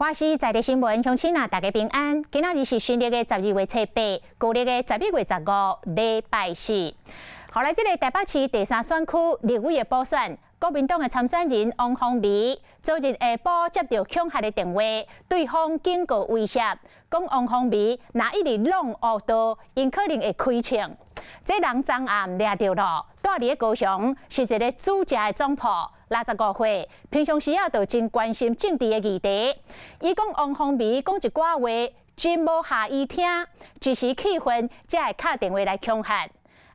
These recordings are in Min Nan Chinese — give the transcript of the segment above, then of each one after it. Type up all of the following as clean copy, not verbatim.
華視在地新聞，鄉親啊，大家平安。今仔日是新曆的12月初8，舊曆的11月15，禮拜四。予來這个台北市第三選區立委的補選，國民黨的參選人王鴻薇，昨日下晡接著恐嚇的電話，對方警告威脅，講王鴻薇若一直弄烏道，𪜶可能會開槍。這人昨暗掠著囉，蹛佇咧高雄，是一个煮食的總鋪，65歲，平常時仔就真關心政治的議題。伊講王鴻薇講一寡話，真無予伊聽，一時氣憤，才會敲電話來恐嚇。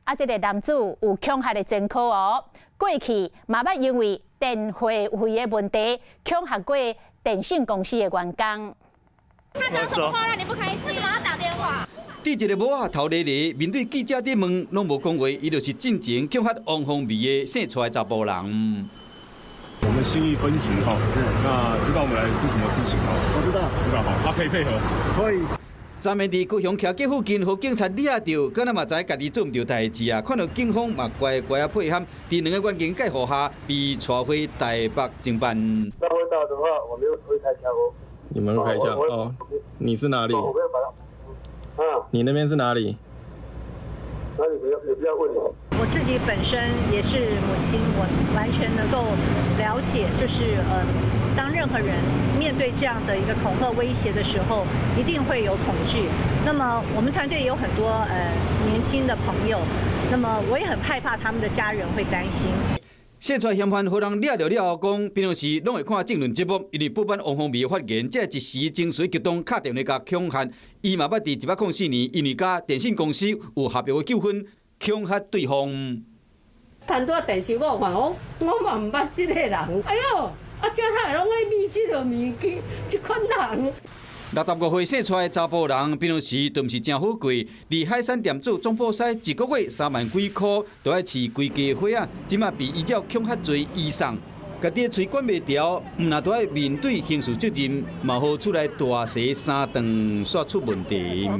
啊，這个男子有恐嚇的前科哦，過去嘛捌因為電話費的問題恐嚇過電信公司的員工。他講什麼話讓你不開心？為什麼要打電話？佇一个某仔頭咧咧，面對記者咧問，攏無講話，伊就是進前恐嚇王鴻薇的姓蔡的查埔人。我們信義分局哈，那知道我們來是什麼事情嗎？我知道，知道哈，他可以配合，可以。昨暝佇高雄徛警附近，予警察掠著，敢若嘛知家己做毋著代誌啊！看著警方嘛乖乖仔配合，佇兩个員警介護下，被帶回台北偵辦。那會到的話，我們會開槍哦。你們會開槍哦？你是哪裡？我會把他。啊。你那邊是哪裡？那你不要，你不要問我。我自己本身也是母親，我完全能夠了解，就是當任何人面對這樣的一個恐嚇威脅的時候，一定會有恐懼。那麼我們團隊也有很多年輕的朋友，那麼我也很害怕他們的家人會擔心。姓蔡嫌犯予人掠著了後，講平常時攏會看政論節目，因為不滿王鴻薇的發言，才會一時情緒激動，敲電話共恐嚇。伊嘛捌佇104年，因為佮電信公司有合約的糾紛，恐嚇對方。談到電視我看，我我嘛毋捌這个人。哎喲，啊，這他會攏愛買這个物件，這款人。65歲姓蔡的查埔人，平常時都毋是誠好過。佇海產店做總鋪師，一个月3萬幾箍，都愛飼規家伙仔。這馬被依照恐嚇罪移送，家己的喙管袂牢，毋但都愛面對刑事責任，嘛予厝內大細三頓煞出問題。